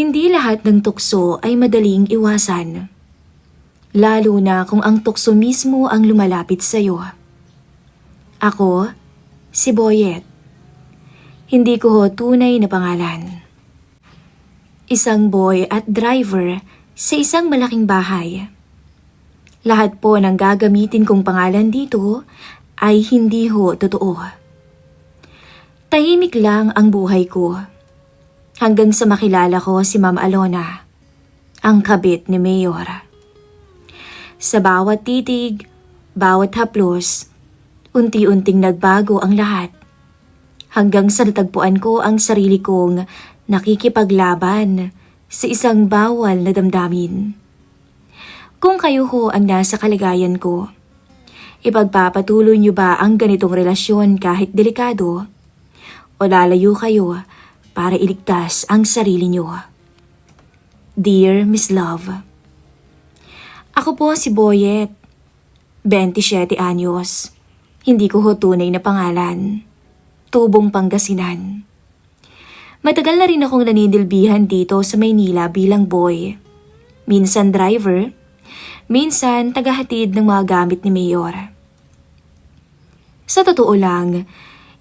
Hindi lahat ng tukso ay madaling iwasan. Lalo na kung ang tukso mismo ang lumalapit sa iyo. Ako, si Boyet. Hindi ko ho tunay na pangalan. Isang boy at driver sa isang malaking bahay. Lahat po ng gagamitin kong pangalan dito ay hindi ho totoo. Tahimik lang ang buhay ko. Hanggang sa makilala ko si Ma'am Alona, ang kabit ni Mayor. Sa bawat titig, bawat haplos, unti-unting nagbago ang lahat. Hanggang sa natagpuan ko ang sarili kong nakikipaglaban sa isang bawal na damdamin. Kung kayo ho ang nasa kalagayan ko, ipagpapatuloy niyo ba ang ganitong relasyon kahit delikado? O lalayo kayo para iligtas ang sarili niyo? Dear Miss Love, ako po si Boyet, 27 anyos. Hindi ko ho tunay na pangalan. Tubong Pangasinan. Matagal na rin akong naninilbihan dito sa Maynila bilang boy. Minsan driver, minsan tagahatid ng mga gamit ni Mayor. Sa totoo lang,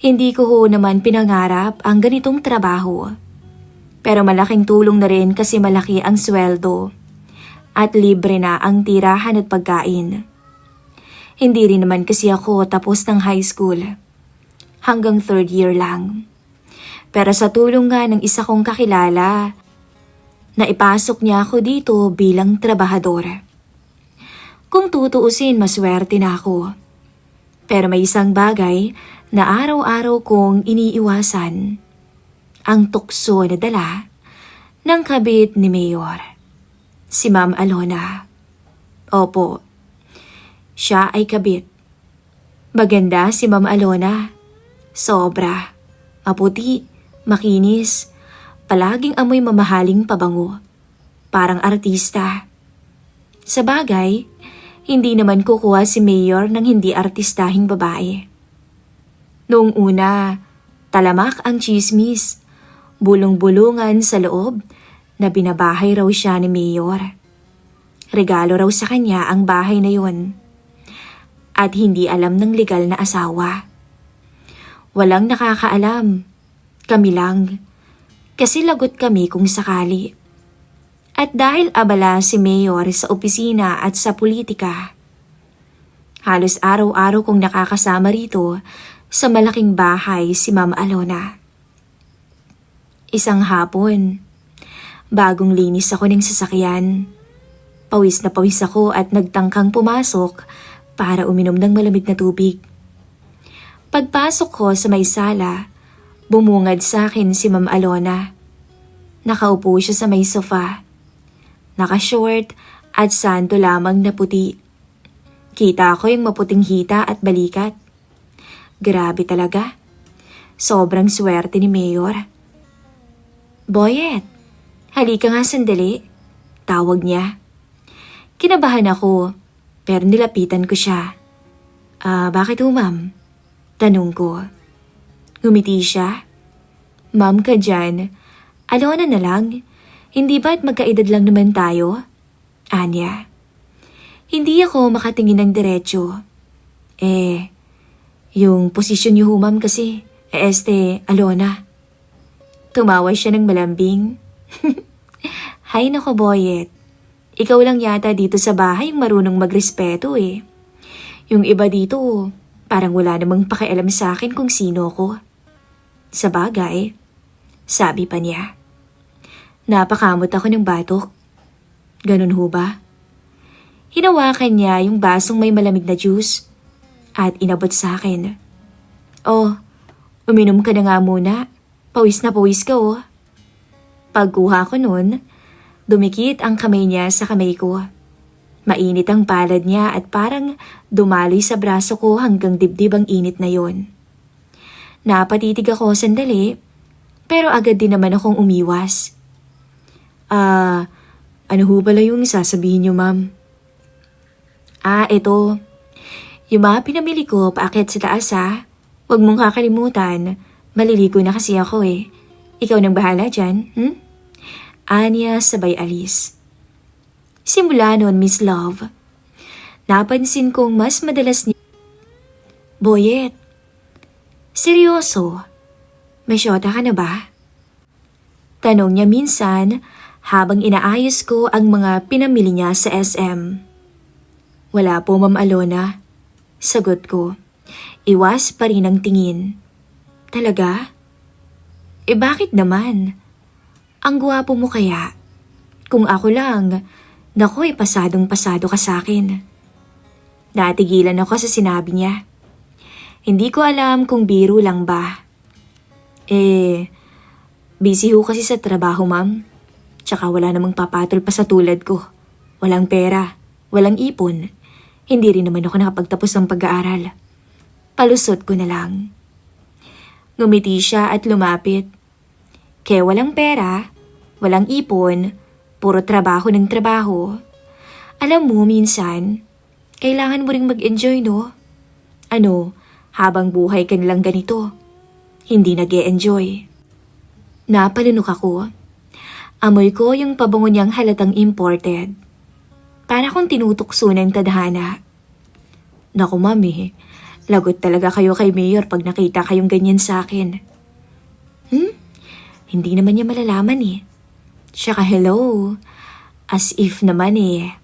hindi ko ho naman pinangarap ang ganitong trabaho. Pero malaking tulong na rin kasi malaki ang sweldo at libre na ang tirahan at pagkain. Hindi rin naman kasi ako tapos ng high school. Hanggang 3rd year lang. Pero sa tulong nga ng isa kong kakilala, naipasok niya ako dito bilang trabahador. Kung tutuusin, maswerte na ako. Pero may isang bagay na araw-araw kong iniiwasan. Ang tukso na dala ng kabit ni Mayor. Si Ma'am Alona. Opo, siya ay kabit. Maganda si Ma'am Alona. Sobra. Maputi, makinis, palaging amoy mamahaling pabango. Parang artista. Sa bagay, hindi naman kukuha si Mayor ng hindi artistahing babae. Noong una, talamak ang chismis, bulong-bulungan sa loob na binabahay raw siya ni Mayor. Regalo raw sa kanya ang bahay na yun. At hindi alam ng legal na asawa. Walang nakakaalam. Kami lang. Kasi lagot kami kung sakali. At dahil abala si Mayor sa opisina at sa politika, halos araw-araw kong nakakasama rito sa malaking bahay si Ma'am Alona. Isang hapon, bagong linis ako ng sasakyan. Pawis na pawis ako at nagtangkang pumasok para uminom ng malamig na tubig. Pagpasok ko sa may sala, bumungad sa akin si Ma'am Alona. Nakaupo siya sa may sofa. Naka-short at santo lamang na puti. Kita ko yung maputing hita at balikat. Grabe talaga. Sobrang swerte ni Mayor. Boyet, halika nga sandali. Tawag niya. Kinabahan ako, pero nilapitan ko siya. Bakit ho, ma'am? Tanong ko. Ngumiti siya. Ma'am ka dyan. Alona na lang. Hindi ba't magkaedad lang naman tayo? Anya. Hindi ako makatingin ng diretsyo. Yung posisyon niyo ho, ma'am, kasi, Alona. Tumawa siya ng malambing. Hay nako, Boyet. Ikaw lang yata dito sa bahay yung marunong magrespeto eh. Yung iba dito, parang wala namang pakialam sa akin kung sino ko. Sa bagay, sabi pa niya. Napakamot ako ng batok. Ganun ho ba? Hinawakan niya yung basong may malamig na juice at inabot sa akin. Oh, uminom ka na nga muna. Pawis na pawis ka oh. Pagkuha ko nun, dumikit ang kamay niya sa kamay ko. Mainit ang palad niya at parang dumaloy sa braso ko hanggang dibdib ang init na yon. Napatitig ako sandali, pero agad din naman akong umiwas. Ano ho pala yung sasabihin niyo, ma'am? Ito. Yung mga pinamili ko paakyat sa taas ha. Huwag mong kakalimutan. Maliligo na kasi ako eh. Ikaw nang bahala dyan, Anya sabay alis. Simula noon, Miss Love, napansin kong mas madalas niya. Boyet, seryoso? May syota ka na ba? Tanong niya minsan habang inaayos ko ang mga pinamili niya sa SM. Wala po, Ma'am Alona. Sagot ko. Iwas pa rin ang tingin. Talaga? Bakit naman? Ang gwapo mo kaya? Kung ako lang, naku pasadong-pasado ka sa akin. Natigilan ako sa sinabi niya. Hindi ko alam kung biro lang ba. Busy ho kasi sa trabaho, ma'am. Tsaka wala namang papatol pa sa tulad ko. Walang pera, walang ipon. Hindi rin naman ako nakapagtapos ng pag-aaral. Palusot ko na lang. Ngumiti siya at lumapit. Kaya walang pera, walang ipon, puro trabaho ng trabaho. Alam mo, minsan, kailangan mo ring mag-enjoy, no? Ano, habang buhay ka nilang ganito, hindi nag-e-enjoy. Napalunok ako. Amoy ko yung pabango niyang halatang imported. Para kung tinutukso ng tadhana. Naku, mami, lagot talaga kayo kay Mayor pag nakita kayong ganyan sa akin. Hindi naman niya malalaman eh. Tsaka hello, as if naman eh.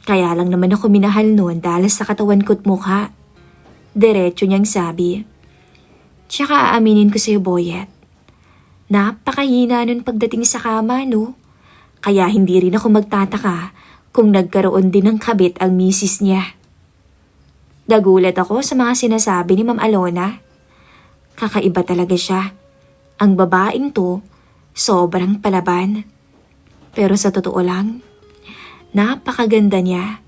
Kaya lang naman ako minahal noon dahil sa katawan ko't mukha. Diretso niyang sabi. Tsaka aaminin ko sa'yo, Boyet. Napakahina nun pagdating sa kama, no? Kaya hindi rin ako magtataka kung nagkaroon din ng kabit ang misis niya. Nagulat ako sa mga sinasabi ni Ma'am Alona. Kakaiba talaga siya. Ang babaeng to, sobrang palaban. Pero sa totoo lang, napakaganda niya.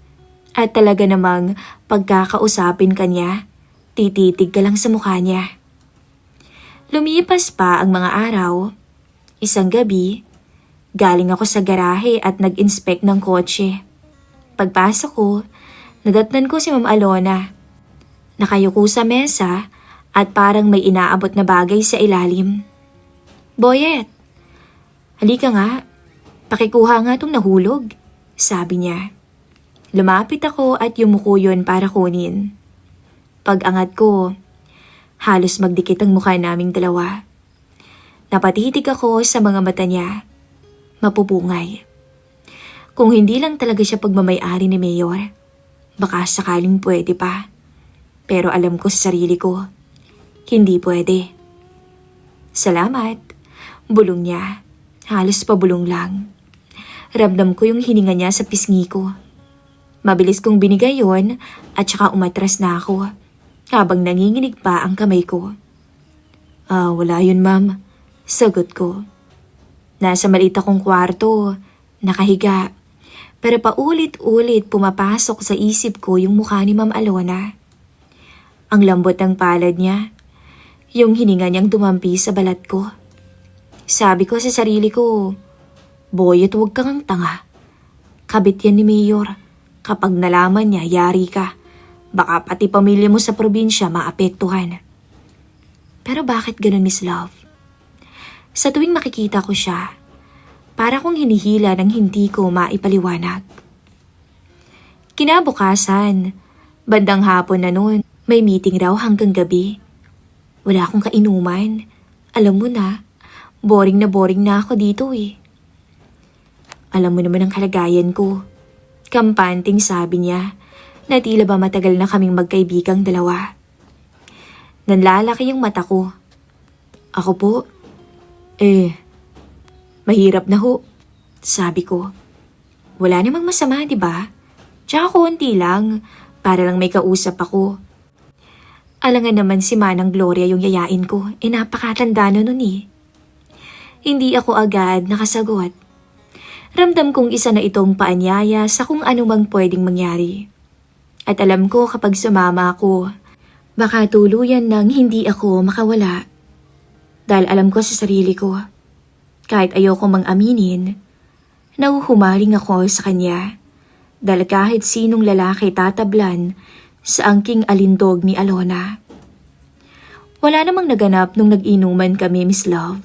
At talaga namang pagkakausapin ka niya, tititig ka lang sa mukha niya. Lumipas pa ang mga araw. Isang gabi, galing ako sa garahe at nag-inspect ng kotse. Pagpasok ko, nadatnan ko si Ma'am Alona. Nakayuko sa mesa at parang may inaabot na bagay sa ilalim. Boyet, halika nga, pakikuha nga itong nahulog, sabi niya. Lumapit ako at yumuko yun para kunin. Pag-angat ko, halos magdikit ang mukha naming dalawa. Napatitig ako sa mga mata niya. Mapupungay. Kung hindi lang talaga siya pagmamay-ari ni Mayor, baka sakaling pwede pa. Pero alam ko sa sarili ko, hindi pwede. Salamat. Bulong niya. Halos pabulong lang. Ramdam ko yung hininga niya sa pisngi ko. Mabilis kong binigay yon at saka umatras na ako. Habang nanginginig pa ang kamay ko. Wala yun, ma'am. Sagot ko. Nasa maliit akong kwarto, nakahiga. Pero paulit-ulit pumapasok sa isip ko yung mukha ni Ma'am Alona. Ang lambot ng palad niya. Yung hininga niyang dumampi sa balat ko. Sabi ko sa sarili ko, Boyet, huwag kang tanga. Kabit yan ni Mayor. Kapag nalaman niya, yari ka. Baka pati pamilya mo sa probinsya maapektuhan. Pero bakit ganun, Miss Love? Sa tuwing makikita ko siya, para kong hinihila ng hindi ko maipaliwanag. Kinabukasan, bandang hapon na noon, may meeting raw hanggang gabi. Wala akong kainuman. Alam mo na boring na ako dito eh. Alam mo naman ang kalagayan ko. Kampanting sabi niya na tila ba matagal na kaming magkaibigang dalawa. Nanlalaki yung mata ko. Ako po? Mahirap na ho. Sabi ko. Wala namang masama, di ba? Tsaka konti lang, para lang may kausap ako. Alangan naman si Manang Gloria yung yayain ko, napakatanda na nun eh. Hindi ako agad nakasagot. Ramdam kong isa na itong paanyaya sa kung anumang pwedeng mangyari. At alam ko kapag sumama ako, baka tuluyan nang hindi ako makawala. Dahil alam ko sa sarili ko, kahit ayoko mang aminin, nahuhumaling ako sa kanya. Dahil kahit sinong lalaki tatablan sa angking alindog ni Alona. Wala namang naganap nung nag-inuman kami, Miss Love.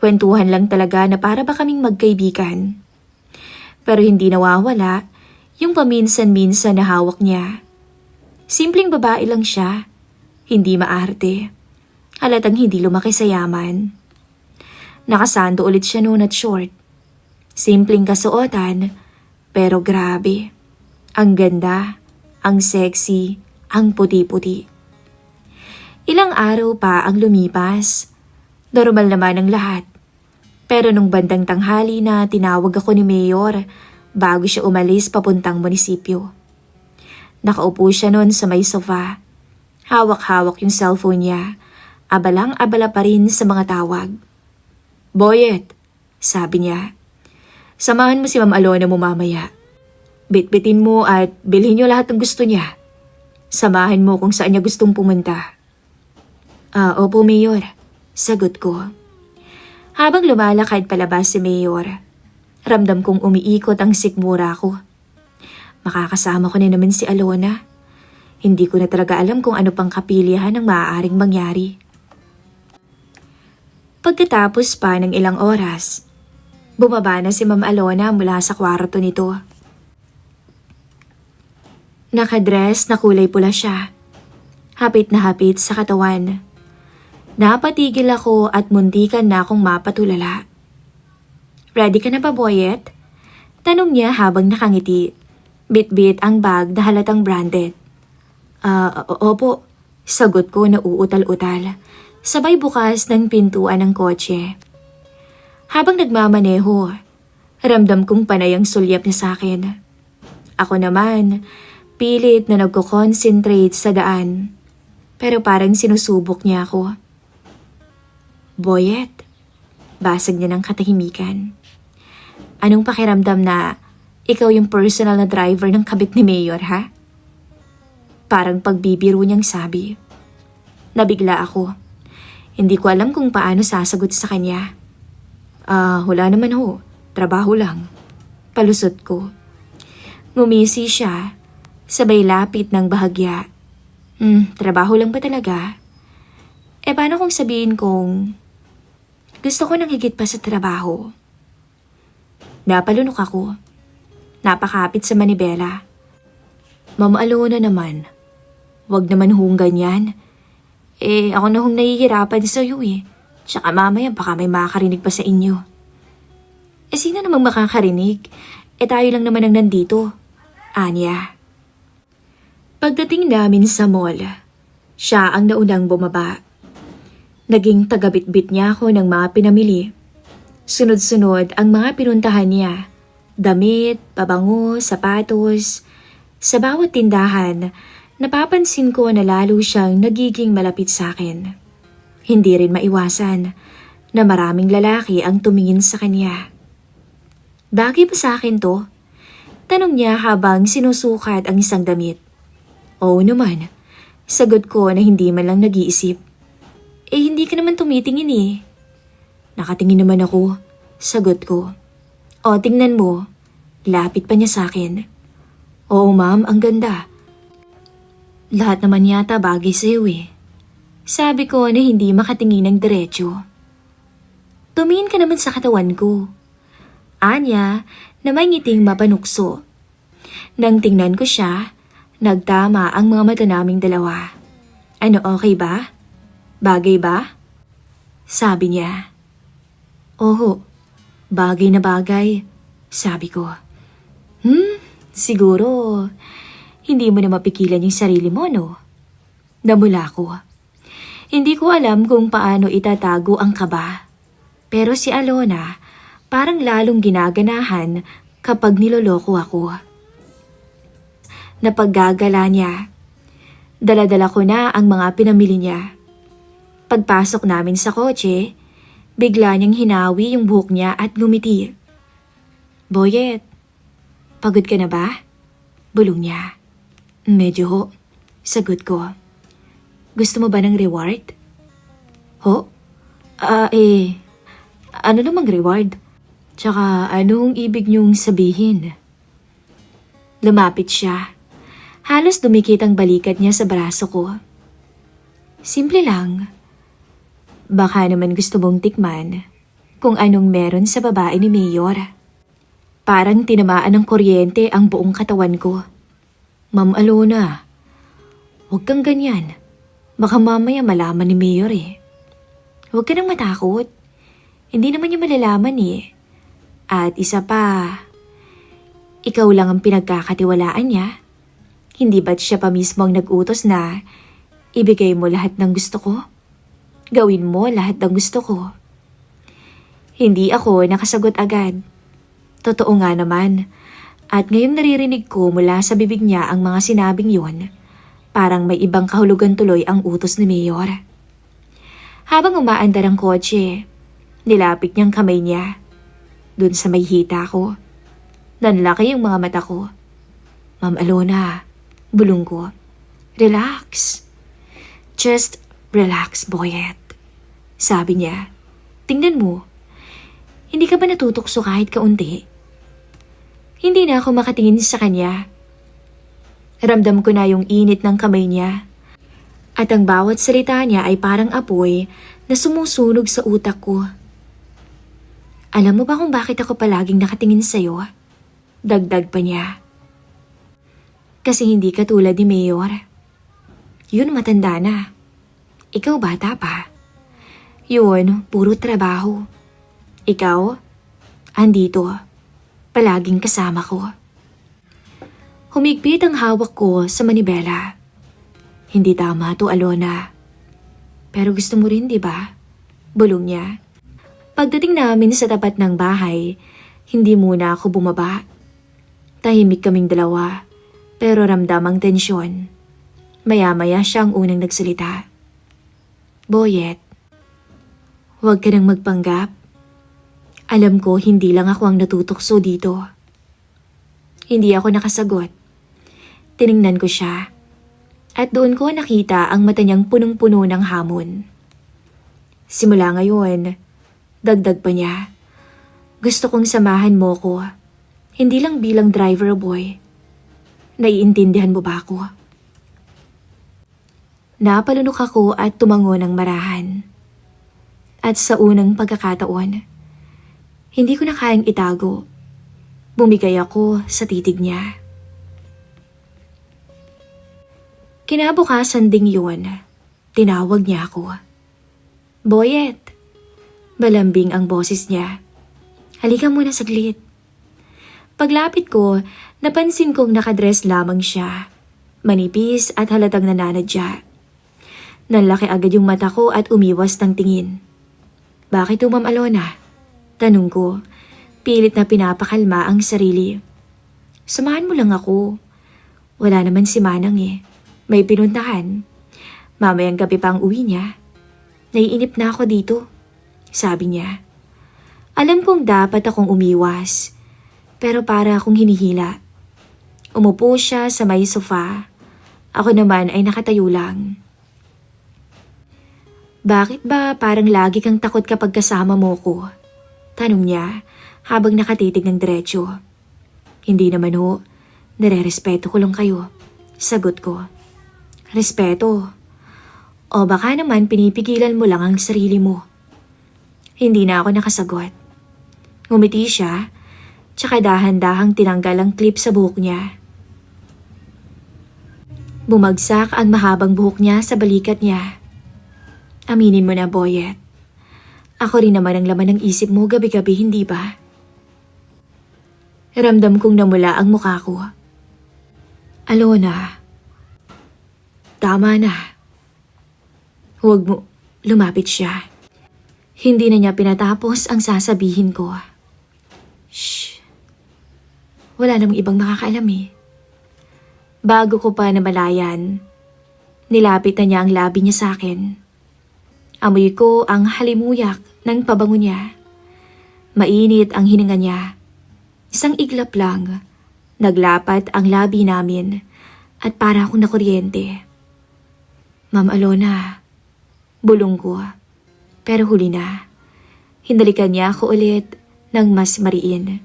Kwentuhan lang talaga na para ba kaming magkaibigan. Pero hindi nawawala yung paminsan-minsan na hawak niya. Simpleng babae lang siya, hindi maarte. Halatang hindi lumaki sa yaman. Nakasando ulit siya noon at short. Simpleng kasuotan, pero grabe. Ang ganda, ang sexy, ang puti-puti. Ilang araw pa ang lumipas. Normal naman ang lahat. Pero nung bandang tanghali na tinawag ako ni Mayor bago siya umalis papuntang munisipyo. Nakaupo siya noon sa may sofa. Hawak-hawak yung cellphone niya. Abalang-abala pa rin sa mga tawag. "Boyet," sabi niya. "Samahan mo si Ma'am Alona mo mamaya. Bitbitin mo at bilhin niyo lahat ng gusto niya. Samahan mo kung saan niya gustong pumunta." Opo, Mayor," sagot ko. Habang lumalakad palabas si Mayor, ramdam kong umiikot ang sikmura ko. Makakasama ko na naman si Alona. Hindi ko na talaga alam kung ano pang kapilihan ang maaaring mangyari. Pagkatapos pa ng ilang oras, bumaba na si Ma'am Alona mula sa kwarto nito. Nakadress na kulay pula siya. Hapit na hapit sa katawan. Napatigil ako at muntikan na akong mapatulala. "Ready ka na ba, Boyet?" Tanong niya habang nakangiti. Bit-bit ang bag na halatang branded. Opo," sagot ko na uutal-utal. Sabay bukas ng pintuan ng kotse. Habang nagmamaneho, ramdam kong panay ang sulyap niya sa akin. Ako naman, pilit na nagko-concentrate sa daan. Pero parang sinusubok niya ako. "Boyet," basag niya ng katahimikan. "Anong pakiramdam na ikaw yung personal na driver ng kabit ni Mayor, ha?" Parang pagbibiro niyang sabi. Nabigla ako. Hindi ko alam kung paano sasagot sa kanya. Wala naman ho. Trabaho lang." Palusot ko. Ngumisi siya, sabay lapit ng bahagya. Trabaho lang ba talaga? Paano kung sabihin kong gusto ko ng higit pa sa trabaho? Napalunok ako. Napakapit sa manibela. "Ma'am Alona naman, wag naman hong ganyan. Ako na hong nahihirapan sa'yo eh. Tsaka mamaya baka may makakarinig pa sa inyo." Sino namang makakarinig? Tayo lang naman ang nandito. Anya. Pagdating namin sa mall, siya ang naunang bumaba. Naging tagabitbit niya ako ng mga pinamili. Sunod-sunod ang mga pinuntahan niya. Damit, pabango, sapatos. Sa bawat tindahan, napapansin ko na lalo siyang nagiging malapit sa akin. Hindi rin maiwasan na maraming lalaki ang tumingin sa kanya. "Bagay ba sa akin to?" Tanong niya habang sinusukat ang isang damit. "Oo naman," sagot ko na hindi man lang nag-iisip. Hindi ka naman tumitingin eh." "Nakatingin naman ako," sagot ko. Tingnan mo. Lapit pa niya sa akin. "Oo ma'am, ang ganda." "Lahat naman yata bagay sa'yo eh." Sabi ko na hindi makatingin ng diretsyo. "Tumingin ka naman sa katawan ko." Anya na may ngiting mapanukso. Nang tingnan ko siya, nagtama ang mga mata naming dalawa. "Ano, okay ba? Bagay ba?" Sabi niya. "Oo, bagay na bagay," sabi ko. Siguro, hindi mo na mapigilan yung sarili mo, no?" Namula ko. Hindi ko alam kung paano itatago ang kaba. Pero si Alona, parang lalong ginaganahan kapag niloloko ako. Napaggagala niya. Dala-dala ko na ang mga pinamili niya. Pagpasok namin sa kotse, bigla niyang hinawi yung buhok niya at ngumiti. "Boyet, pagod ka na ba?" Bulong niya. "Medyo ho," sagot ko. "Gusto mo ba ng reward?" "Ho? Ano namang reward? Tsaka anong ibig niyong sabihin?" Lumapit siya. Halos dumikit ang balikat niya sa braso ko. "Simple lang. Baka naman gusto mong tikman kung anong meron sa babae ni Mayor. Parang tinamaan ng kuryente ang buong katawan ko. Ma'am Alona, huwag kang ganyan. Baka mamaya malaman ni Mayor eh. Huwag ka nang matakot. Hindi naman niya malalaman eh. At isa pa, ikaw lang ang pinagkakatiwalaan niya. Hindi ba't siya pa mismo ang nag-utos na ibigay mo lahat ng gusto ko? Gawin mo lahat ng gusto ko. Hindi ako nakasagot agad. Totoo nga naman. At ngayong naririnig ko mula sa bibig niya ang mga sinabing yon, parang may ibang kahulugan tuloy ang utos ni Mayor. Habang umaandar ang kotse, nilapit niyang kamay niya. Dun sa may hita ko. Nanlaki yung mga mata ko. Ma'am Alona, bulong ko. Relax. Just relax, Boyet. Sabi niya, tingnan mo. Hindi ka ba natutokso kahit kaunti? Hindi na ako makatingin sa kanya. Ramdam ko na yung init ng kamay niya. At ang bawat salita niya ay parang apoy na sumusunog sa utak ko. Alam mo ba kung bakit ako palaging nakatingin sa'yo? Dagdag pa niya. Kasi hindi ka tulad ni Mayor. Yun matanda na. Ikaw bata pa. Yun, puro trabaho. Ikaw, andito. Palaging kasama ko. Humigpit ang hawak ko sa manibela. Hindi tama to, Alona. Pero gusto mo rin, di ba? Bulong niya. Pagdating namin sa tapat ng bahay, hindi muna ako bumaba. Tahimik kaming dalawa, pero ramdam ang tensyon. Maya-maya siya ang unang nagsalita. Boyet, huwag ka nang magpanggap. Alam ko hindi lang ako ang natutokso dito. Hindi ako nakasagot. Tiningnan ko siya. At doon ko nakita ang mata niyang punong-puno ng hamon. Simula ngayon, dagdag pa niya, gusto kong samahan mo ko. Hindi lang bilang driver boy. Naiintindihan mo ba ako? Napalunok ako at tumango ng marahan. At sa unang pagkakataon, hindi ko na kayang itago. Bumigay ako sa titig niya. Kinabukasan ding yun, tinawag niya ako. Boyet! Malambing ang boses niya. Halika muna saglit. Paglapit ko, napansin kong nakadress lamang siya. Manipis at halatang nananadya. Nanlaki agad yung mata ko at umiwas ng tingin. Bakit Ma'am Alona? Tanong ko, pilit na pinapakalma ang sarili. Samahan mo lang ako. Wala naman si Manang eh. May pinuntahan. Mamayang gabi pa ang uwi niya. Naiinip na ako dito, sabi niya. Alam kong dapat akong umiwas, pero para akong hinihila. Umupo siya sa may sofa. Ako naman ay nakatayo lang. Bakit ba parang lagi kang takot kapag kasama mo ko? Tanong niya habang nakatitig ng diretsyo. Hindi naman ho, nare-respeto ko lang kayo. Sagot ko. Respeto? O baka naman pinipigilan mo lang ang sarili mo. Hindi na ako nakasagot. Ngumiti siya, tsaka dahan-dahang tinanggal ang clip sa buhok niya. Bumagsak ang mahabang buhok niya sa balikat niya. Aminin mo na, Boyet. Ako rin naman ang laman ng isip mo gabi-gabi, hindi ba? Ramdam kong namula ang mukha ko. Alona, tama na. Huwag mo, lumapit siya. Hindi na niya pinatapos ang sasabihin ko. Shh. Wala namang ibang makakaalam eh. Bago ko pa namalayan, nilapit na niya ang labi niya sa akin. Amoy ko ang halimuyak ng pabango niya. Mainit ang hininga niya. Isang iglap lang, naglapat ang labi namin at para akong nakuryente. Ma'am Alona, bulong ko, pero huli na. Hinalikan niya ako ulit ng mas mariin.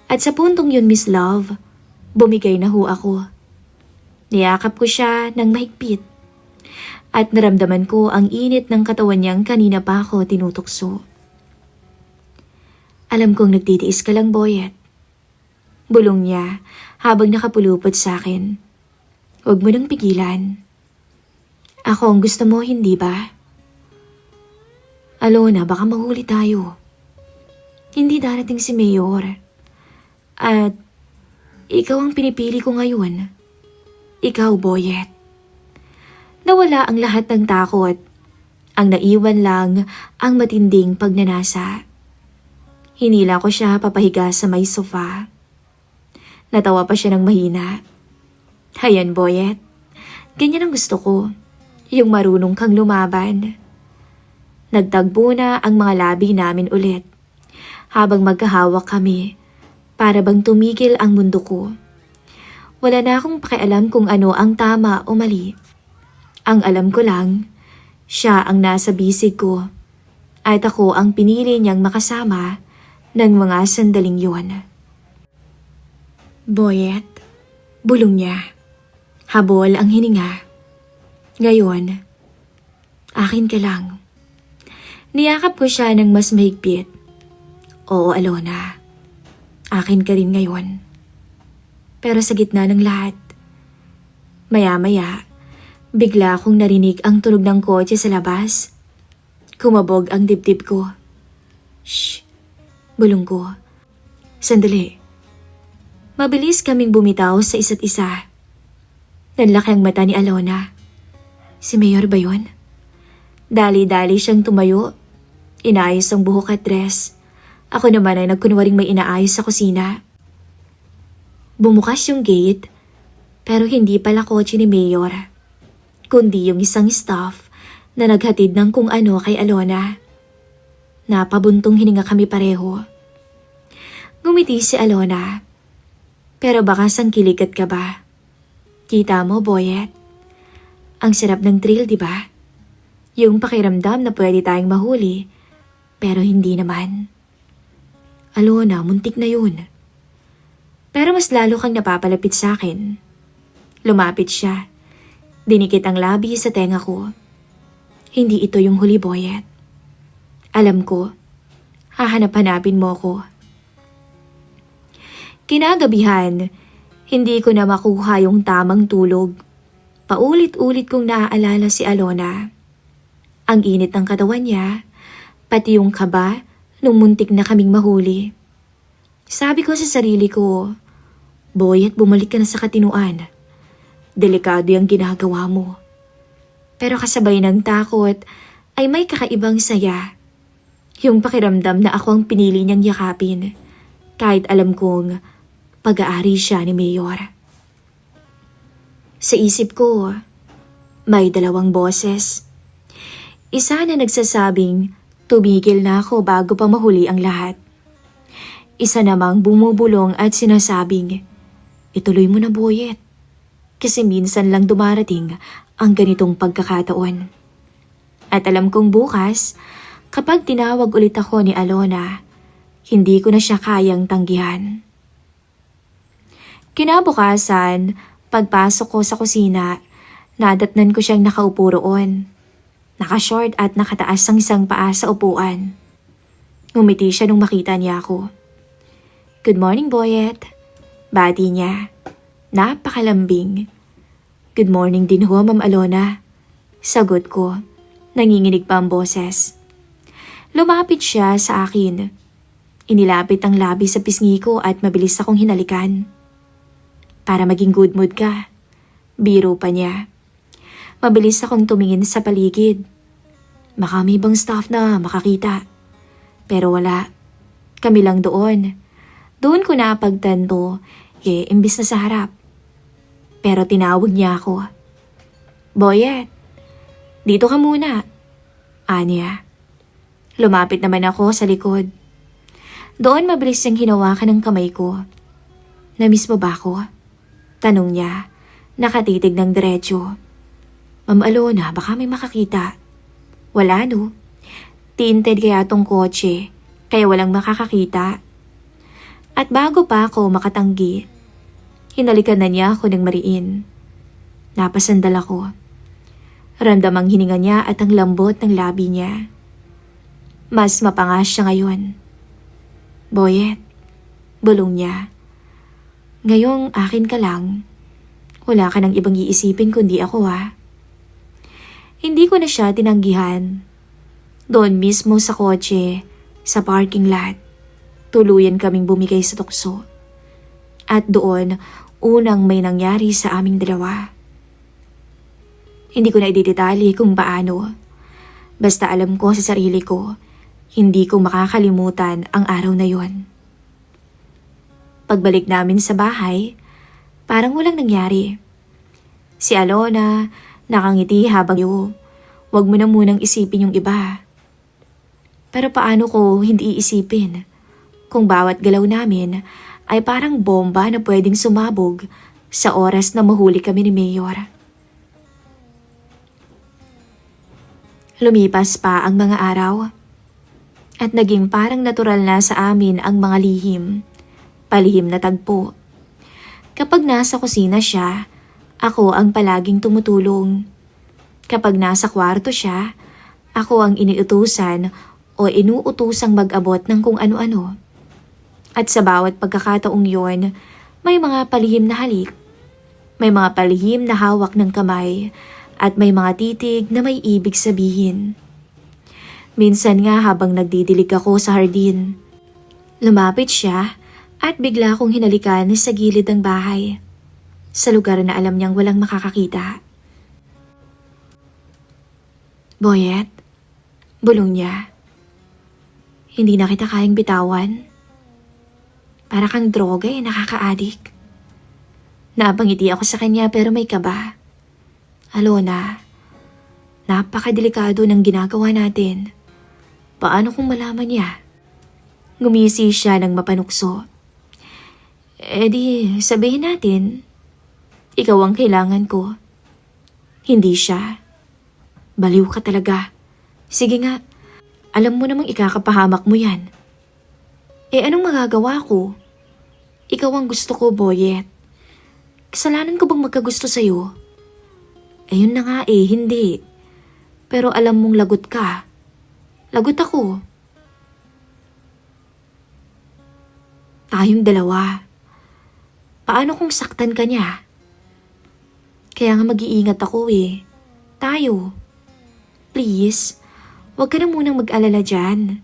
At sa puntong yun, Miss Love, bumigay na ho ako. Niyakap ko siya ng mahigpit. At naramdaman ko ang init ng katawan niyang kanina pa ako tinutokso. Alam kong nagtitiis ka lang, Boyet. Bulong niya habang nakapulupot sa akin. Huwag mo nang pigilan. Ako ang gusto mo, hindi ba? Alona, baka mahuli tayo. Hindi darating si Mayor. At ikaw ang pinipili ko ngayon. Ikaw, Boyet. Nawala ang lahat ng takot. Ang naiwan lang ang matinding pagnanasa. Hinila ko siya papahiga sa may sofa. Natawa pa siya ng mahina. Hayan, Boyet. Ganyan ang gusto ko. Yung marunong kang lumaban. Nagtagbo na ang mga labi namin ulit. Habang magkahawak kami, para bang tumigil ang mundo ko. Wala na akong pakialam kung ano ang tama o mali. Ang alam ko lang, siya ang nasa bisig ko. At ako ang pinili niyang makasama ng mga sandaling yon. Boyet, bulong niya. Habol ang hininga. Ngayon, akin ka lang. Niyakap ko siya ng mas mahigpit. Oo, Alona. Akin ka rin ngayon. Pero sa gitna ng lahat, maya-maya, bigla akong narinig ang tunog ng kotse sa labas. Kumabog ang dibdib ko. Shh! Bulong ko. Sandali. Mabilis kaming bumitaw sa isa't isa. Nanlaki ang mata ni Alona. Si Mayor ba yun? Dali-dali siyang tumayo. Inaayos ang buhok at dress. Ako naman ay nagkunwaring may inaayos sa kusina. Bumukas yung gate, pero hindi pala kotse ni Mayor, kundi yung isang staff na naghatid ng kung ano kay Alona. Napabuntong hininga kami pareho. Ngumiti si Alona. Pero baka sangkilikat ka ba? Kita mo, Boyet? Ang sarap ng thrill, di ba? Yung pakiramdam na pwede tayong mahuli, pero hindi naman. Alona, muntik na yun. Pero mas lalo kang napapalapit sa akin. Lumapit siya. Dinikit ang labi sa tenga ko. Hindi ito yung huli, Boyet. Alam ko, hahanap-hanapin mo ko. Kinagabihan, hindi ko na makuha yung tamang tulog. Paulit-ulit kong naaalala si Alona. Ang init ng katawan niya, pati yung kaba nung muntik na kaming mahuli. Sabi ko sa sarili ko, Boyet, bumalik ka na sa katinuan. Delikado yung ginagawa mo. Pero kasabay ng takot ay may kakaibang saya. Yung pakiramdam na ako ang pinili niyang yakapin, kahit alam kong pag-aari siya ni Mayor. Sa isip ko, may dalawang boses. Isa na nagsasabing tumigil na ako bago pa mahuli ang lahat. Isa namang bumubulong at sinasabing, ituloy mo na, Boyet. Kasi minsan lang dumarating ang ganitong pagkakataon. At alam kong bukas, kapag tinawag ulit ako ni Alona, hindi ko na siya kayang tanggihan. Kinabukasan, pagpasok ko sa kusina, nadatnan ko siyang nakaupo roon. Naka-short at nakataas ang isang paa sa upuan. Ngumiti siya nung makita niya ako. Good morning, Boyet. Bati niya. Napakalambing. Good morning din ho, Ma'am Alona. Sagot ko. Nanginginig pa ang boses. Lumapit siya sa akin. Inilapit ang labi sa pisngi ko at mabilis akong hinalikan. Para maging good mood ka. Biro pa niya. Mabilis akong tumingin sa paligid. Baka may ibang staff na makakita. Pero wala. Kami lang doon. Doon ko napagtanto, imbis na sa harap. Pero tinawag niya ako. Boyet, dito ka muna. Anya. Lumapit naman ako sa likod. Doon mabilis niyang hinawakan ng kamay ko. Namiss mo ba ako? Tanong niya, nakatitig ng diretsyo. Ma'am Alona, baka may makakita. Wala no. Tinted kaya tong kotse, kaya walang makakakita. At bago pa ako makatanggi, hinalikan na niya ako ng mariin. Napasandal ako. Ramdam ang hininga niya at ang lambot ng labi niya. Mas mapangas siya ngayon. Boyet, bulong niya. Ngayong akin ka lang. Wala ka nang ibang iisipin kundi ako ha. Hindi ko na siya tinanggihan. Doon mismo sa kotse, sa parking lot, tuluyan kaming bumigay sa tukso. At doon, unang may nangyari sa aming dalawa. Hindi ko na ididetali kung paano. Basta alam ko sa sarili ko, hindi ko makakalimutan ang araw na yon. Pagbalik namin sa bahay, parang walang nangyari. Si Alona, nakangiti habang wag mo na munang isipin yung iba. Pero paano ko hindi iisipin kung bawat galaw namin ay parang bomba na pwedeng sumabog sa oras na mahuli kami ni Mayor. Lumipas pa ang mga araw at naging parang natural na sa amin ang mga palihim na tagpo. Kapag nasa kusina siya, ako ang palaging tumutulong. Kapag nasa kwarto siya, ako ang iniutusan o inuutusang mag-abot ng kung ano-ano. At sa bawat pagkakataong yon, may mga palihim na halik, may mga palihim na hawak ng kamay, at may mga titig na may ibig sabihin. Minsan nga habang nagdidilig ako sa hardin, lumapit siya at bigla akong hinalikan sa gilid ng bahay, sa lugar na alam niyang walang makakakita. Boyet, bulong niya. Hindi na kita kayang bitawan. Para kang droga nakaka-addict. Napangiti ako sa kanya pero may kaba. Alona, napakadelikado ng ginagawa natin. Paano kung malaman niya? Ngumisi siya ng mapanukso. Di sabihin natin, ikaw ang kailangan ko. Hindi siya. Baliw ka talaga. Sige nga. Alam mo namang ikakapahamak mo yan. Anong magagawa ko? Ikaw ang gusto ko, Boyet. Kasalanan ko bang magkagusto sa'yo? Yun na nga hindi. Pero alam mong lagot ka. Lagot ako. Tayong dalawa. Paano kung saktan ka niya? Kaya nga mag-iingat ako Tayo. Please. Huwag ka na munang mag-alala dyan.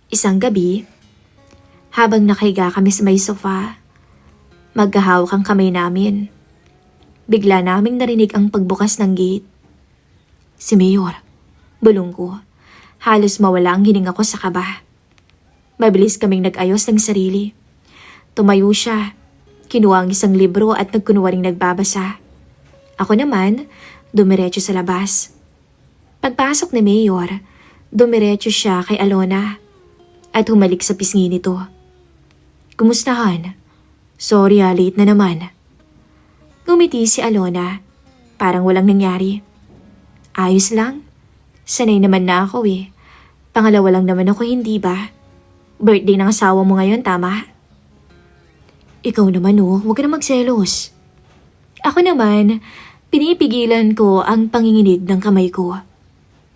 Isang gabi, habang nakahiga kami sa may sofa, magkahawak ang kamay namin. Bigla naming narinig ang pagbukas ng gate. Si Mayor, bulong ko. Halos mawala ang hininga ko sa kaba. Mabilis kaming nag-ayos ng sarili. Tumayo siya, kinuha ang isang libro at nagkunwaring nagbabasa. Ako naman, dumiretso sa labas. Pagpasok ni Mayor, dumiretso siya kay Alona at humalik sa pisngi nito. Kumusta Han? Sorry late na naman. Ngumiti si Alona, parang walang nangyari. Ayos lang, sanay naman na ako Pangalawa lang naman ako, hindi ba? Birthday ng asawa mo ngayon, tama? Ikaw naman huwag ka na magselos. Ako naman, pinipigilan ko ang panginginig ng kamay ko.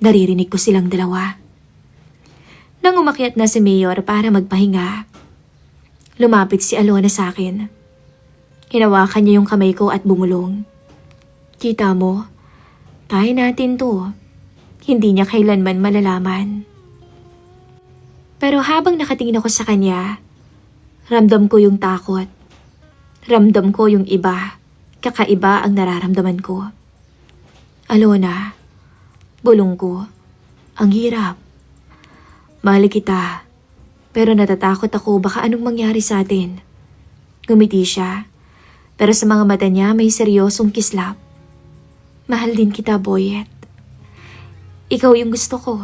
Naririnig ko silang dalawa. Nang umakyat na si Mayor para magpahinga, lumapit si Alona sa akin. Hinawakan niya yung kamay ko at bumulong. Kita mo, kaya natin to. Hindi niya kailanman malalaman. Pero habang nakatingin ako sa kanya, ramdam ko yung takot. Ramdam ko yung iba. Kakaiba ang nararamdaman ko. Alona, bulong ko, ang hirap. Mahal kita, pero natatakot ako baka anong mangyari sa atin. Ngumiti siya, pero sa mga mata niya may seryosong kislap. Mahal din kita, Boyet. Ikaw yung gusto ko.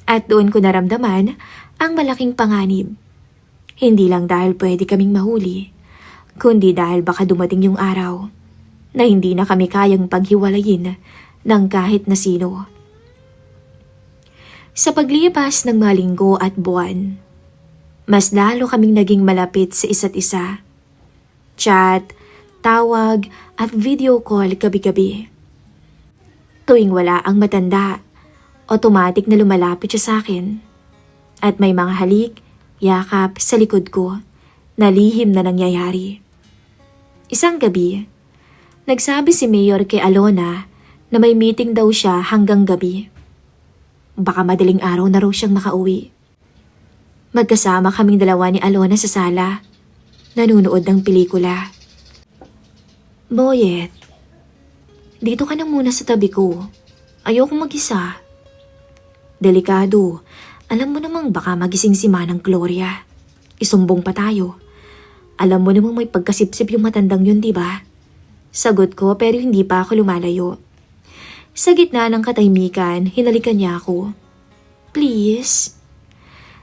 At doon ko naramdaman ang malaking panganib. Hindi lang dahil pwede kaming mahuli, kundi dahil baka dumating yung araw na hindi na kami kayang paghiwalayin ng kahit na sino. Sa paglipas ng mga linggo at buwan, mas lalo kaming naging malapit sa isa't isa. Chat, tawag at video call gabi-gabi. Tuwing wala ang matanda, automatic na lumalapit siya sa akin. At may mga halik, yakap sa likod ko na lihim na nangyayari. Isang gabi, nagsabi si Mayor kay Alona na may meeting daw siya hanggang gabi. Baka madaling araw na raw siyang makauwi. Magkasama kaming dalawa ni Alona sa sala, nanunood ng pelikula. Boyet, dito ka na muna sa tabi ko. Ayokong mag-isa. Delikado. Alam mo namang baka magising si Manang Gloria. Isumbong pa tayo. Alam mo namang may pagkasipsip yung matandang yun, di ba? Sagot ko pero hindi pa ako lumalayo. Sa gitna ng katahimikan, hinalikan niya ako. Please?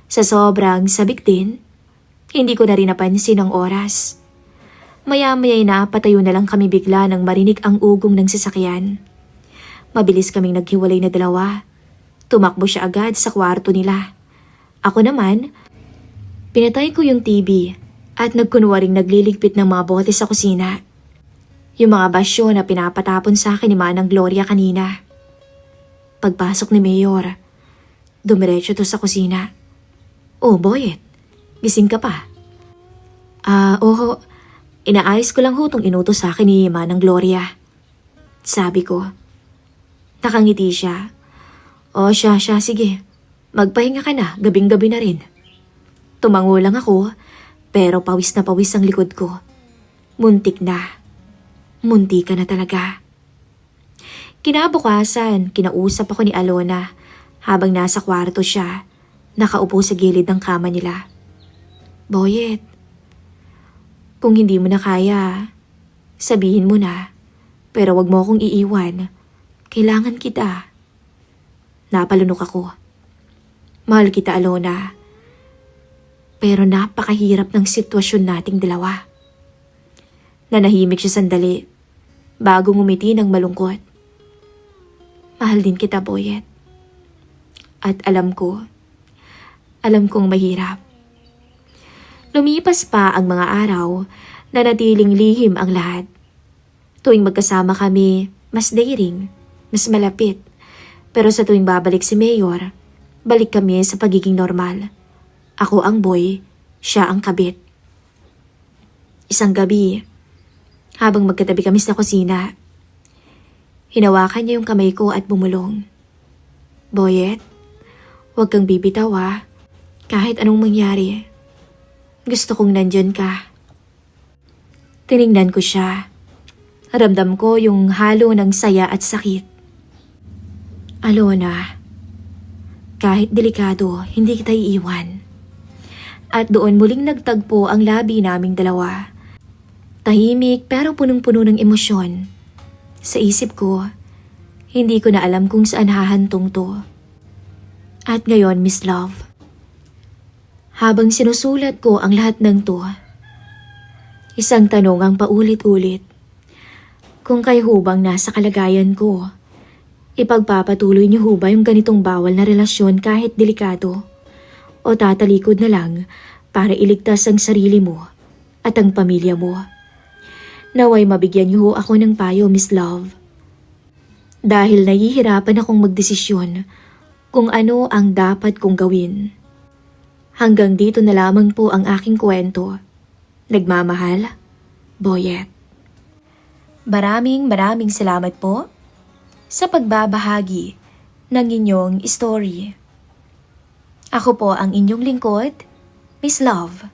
Sa sobrang sabik din, hindi ko na rin napansin ang oras. Maya-maya'y napatayo na lang kami bigla nang marinig ang ugong ng sasakyan. Mabilis kaming naghiwalay na dalawa. Tumakbo siya agad sa kwarto nila. Ako naman, pinatay ko yung TV at nagkunwaring nagliligpit ng mga bote sa kusina. Yung mga basyo na pinapatapon sa akin ni Manang Gloria kanina. Pagpasok ni Mayor, dumiretso to sa kusina. Oh, Boyet, gising ka pa? Oo, inaayos ko lang ho tong inutos sa akin ni Manang Gloria. Sabi ko. Nakangiti siya. O siya, sige. Magpahinga ka na, gabing-gabi na rin. Tumango lang ako, pero pawis na pawis ang likod ko. Muntik na. Munti ka na talaga. Kinabukasan, kinausap ako ni Alona habang nasa kwarto siya, nakaupo sa gilid ng kama nila. Boyet, kung hindi mo na kaya, sabihin mo na, pero wag mo akong iiwan. Kailangan kita. Napalunok ako. Mahal kita, Alona. Pero napakahirap ng sitwasyon nating dalawa. Nanahimik siya sandali, bago ngumiti ng malungkot. Mahal din kita, Boyet. At alam kong mahirap. Lumipas pa ang mga araw na natiling lihim ang lahat. Tuwing magkasama kami, mas daring, mas malapit. Pero sa tuwing babalik si Mayor, balik kami sa pagiging normal. Ako ang boy, siya ang kabit. Isang gabi, habang magkatabi kami sa kusina, hinawakan niya yung kamay ko at bumulong. Boyet, huwag kang bibitaw kahit anong mangyari. Gusto kong nandyan ka. Tiningnan ko siya. Ramdam ko yung halo ng saya at sakit. Alona, kahit delikado, hindi kita iiwan. At doon muling nagtagpo ang labi naming dalawa. Tahimik pero punong-puno ng emosyon. Sa isip ko, hindi ko na alam kung saan hahantong to. At ngayon, Miss Love, habang sinusulat ko ang lahat ng to, isang tanong ang paulit-ulit. Kung kayo hubang nasa kalagayan ko, ipagpapatuloy niyo ho ba yung ganitong bawal na relasyon kahit delikado? O tatalikod na lang para iligtas ang sarili mo at ang pamilya mo? Naway mabigyan niyo ho ako ng payo, Miss Love. Dahil nahihirapan akong magdesisyon kung ano ang dapat kong gawin. Hanggang dito na lamang po ang aking kwento. Nagmamahal, Boyet. Maraming salamat po sa pagbabahagi ng inyong story. Ako po ang inyong lingkod, Miss Love.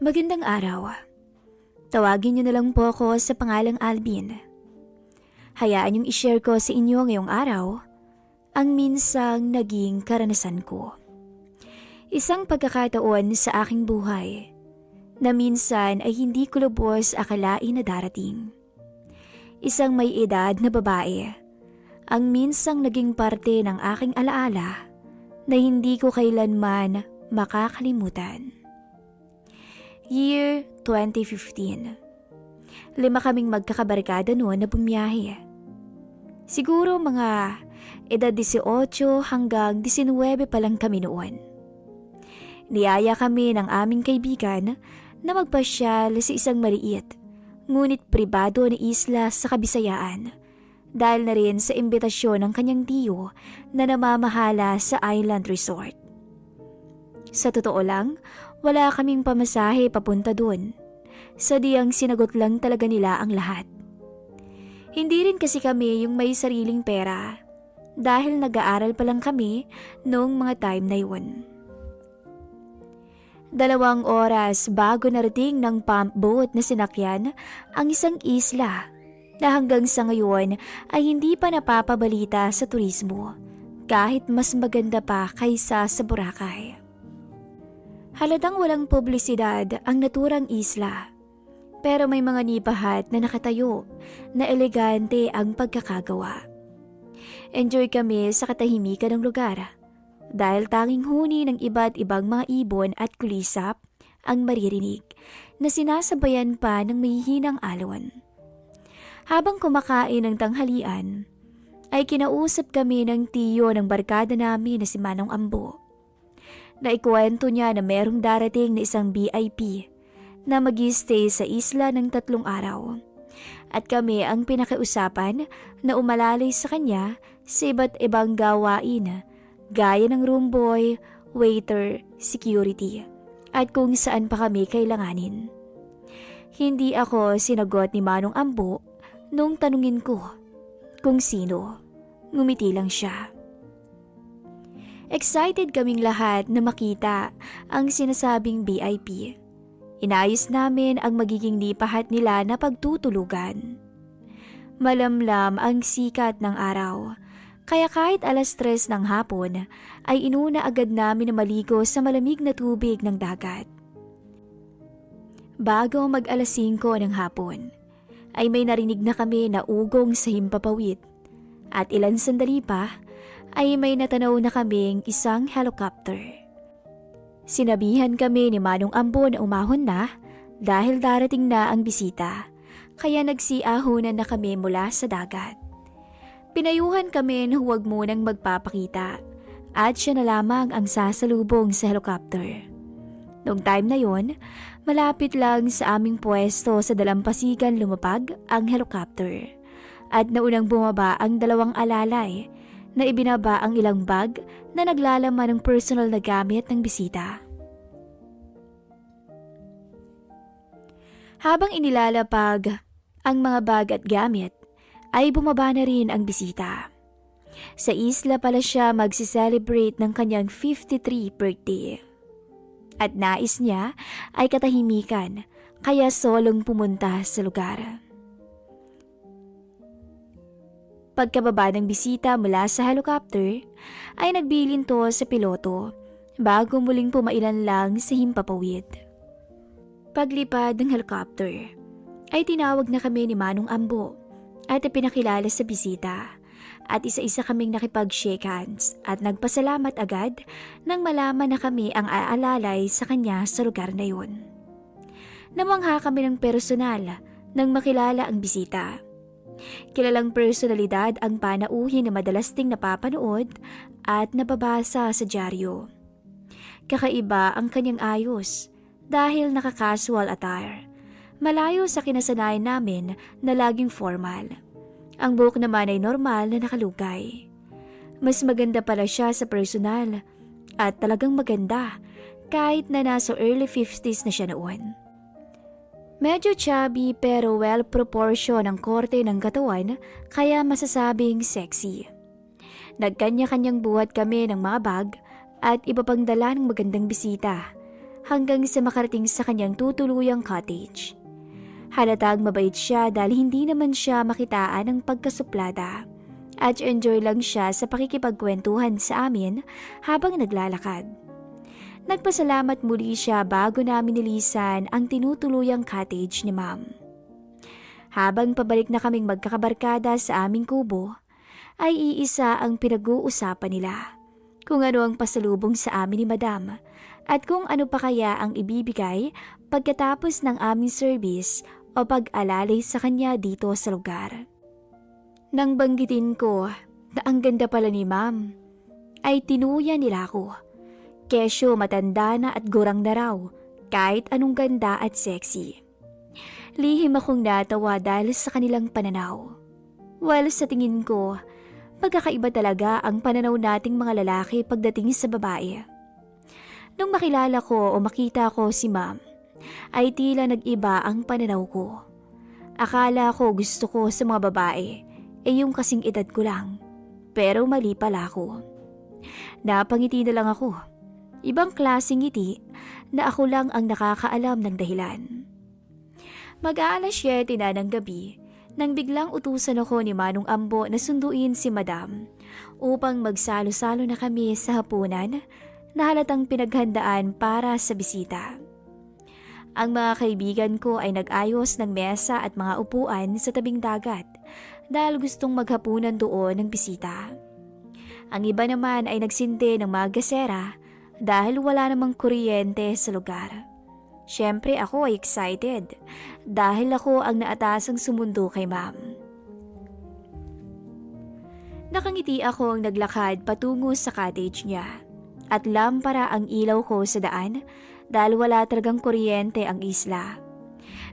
Magandang araw. Tawagin niyo na lang po ako sa pangalang Alvin. Hayaan niyong i-share ko sa inyo ngayong araw ang minsang naging karanasan ko. Isang pagkakataon sa aking buhay na minsan ay hindi ko lubos akalain na darating. Isang may edad na babae ang minsang naging parte ng aking alaala na hindi ko kailanman makakalimutan. Year 2015. 5 kaming magkakabarkada noon na bumiyahe. Siguro mga edad 18 hanggang 19 pa lang kami noon. Niyaya kami ng aming kaibigan na magpasyal sa isang maliit ngunit pribado na isla sa Kabisayaan dahil na rin sa imbitasyon ng kanyang tiyo na namamahala sa island resort. Sa totoo lang, wala kaming pamasahe papunta doon. Sadyang sinagot lang talaga nila ang lahat. Hindi rin kasi kami yung may sariling pera dahil nag-aaral pa lang kami noong mga time na yun. 2 oras bago narating ng pump boat na sinakyan ang isang isla na hanggang sa ngayon ay hindi pa napapabalita sa turismo kahit mas maganda pa kaysa sa Boracay. Halatang walang publisidad ang naturang isla pero may mga nipahat na nakatayo na elegante ang pagkakagawa. Enjoy kami sa katahimikan ng lugar dahil tanging huni ng iba't ibang mga ibon at kulisap ang maririnig na sinasabayan pa ng mahihinang alon. Habang kumakain ng tanghalian, ay kinausap kami ng tiyo ng barkada namin na si Manong Ambo. Naikwento niya na merong darating na isang VIP na mag-i-stay sa isla ng 3 araw. At kami ang pinakiusapan na umalalay sa kanya sa iba't ibang gawain gaya ng room boy, waiter, security, at kung saan pa kami kailanganin. Hindi ako sinagot ni Manong Ambo nung tanungin ko kung sino. Ngumiti lang siya. Excited kaming lahat na makita ang sinasabing VIP. Inayos namin ang magiging lipahat nila na pagtutulugan. Malamlam ang sikat ng araw. Kaya kahit 3:00 ng hapon ay inuna agad namin na maligo sa malamig na tubig ng dagat. Bago mag 5:00 ng hapon ay may narinig na kami na ugong sa himpapawid at ilan sandali pa ay may natanaw na kaming isang helicopter. Sinabihan kami ni Manong Ambo na umahon na dahil darating na ang bisita kaya nagsiahunan na kami mula sa dagat. Pinayuhan kami na huwag munang magpapakita at siya na lamang ang sasalubong sa helicopter. Noong time na yon, malapit lang sa aming pwesto sa dalampasigan lumapag ang helicopter at naunang bumaba ang 2 alalay na ibinaba ang ilang bag na naglalaman ng personal na gamit ng bisita. Habang inilalapag ang mga bag at gamit, ay bumaba na rin ang bisita. Sa isla pala siya magsi-celebrate ng kanyang 53 birthday. At nais niya ay katahimikan kaya solong pumunta sa lugar. Pagkababa ng bisita mula sa helicopter ay nagbilin to sa piloto bago muling pumailan lang sa himpapawid. Paglipad ng helicopter ay tinawag na kami ni Manong Ambo at ipinakilala sa bisita at isa-isa kaming nakipag-shake hands at nagpasalamat agad nang malaman na kami ang aalalay sa kanya sa lugar na yun. Namangha kami ng personal nang makilala ang bisita. Kilalang personalidad ang panauhin na madalas ding napapanood at nababasa sa dyaryo. Kakaiba ang kanyang ayos dahil naka-casual attire. Malayo sa kinasanayan namin na laging formal. Ang buhok naman ay normal na nakalugay. Mas maganda pala siya sa personal at talagang maganda kahit na nasa early 50s na siya noon. Medyo chubby pero well-proportion ang korte ng katawan kaya masasabing sexy. Nagkanya-kanyang buhat kami ng mga bag at iba pang dala ng magandang bisita hanggang sa makarating sa kanyang tutuluyang cottage. Halatang mabait siya dahil hindi naman siya makitaan ng pagkasuplada at enjoy lang siya sa pakikipagkwentuhan sa amin habang naglalakad. Nagpasalamat muli siya bago namin nilisan ang tinutuluyang cottage ni Ma'am. Habang pabalik na kaming magkakabarkada sa aming kubo, ay iisa ang pinag-uusapan nila. Kung ano ang pasalubong sa amin ni Madam at kung ano pa kaya ang ibibigay pagkatapos ng aming service o pag-alalay sa kanya dito sa lugar. Nang banggitin ko na ang ganda pala ni ma'am, ay tinuya nila ako. Kesyo matanda na at gurang na raw, kahit anong ganda at sexy. Lihim akong natawa dahil sa kanilang pananaw. Well, sa tingin ko, magkakaiba talaga ang pananaw nating mga lalaki pagdating sa babae. Nung makilala ko o makita ko si ma'am, ay tila nag-iba ang pananaw ko. Akala ko gusto ko sa mga babae, yung kasing edad ko lang. Pero mali pala ako. Napangiti na lang ako. Ibang klaseng ngiti na ako lang ang nakakaalam ng dahilan. Mag-aalas 7 na ng gabi nang biglang utusan ako ni Manong Ambo na sunduin si Madam upang magsalo-salo na kami sa hapunan na halatang pinaghandaan para sa bisita. Ang mga kaibigan ko ay nag-ayos ng mesa at mga upuan sa tabing dagat dahil gustong maghapunan doon ng bisita. Ang iba naman ay nagsindi ng mga gasera dahil wala namang kuryente sa lugar. Siyempre ako ay excited dahil ako ang naatasang sumundo kay ma'am. Nakangiti akong naglakad patungo sa cottage niya at lampara ang ilaw ko sa daan dahil wala talagang kuryente ang isla.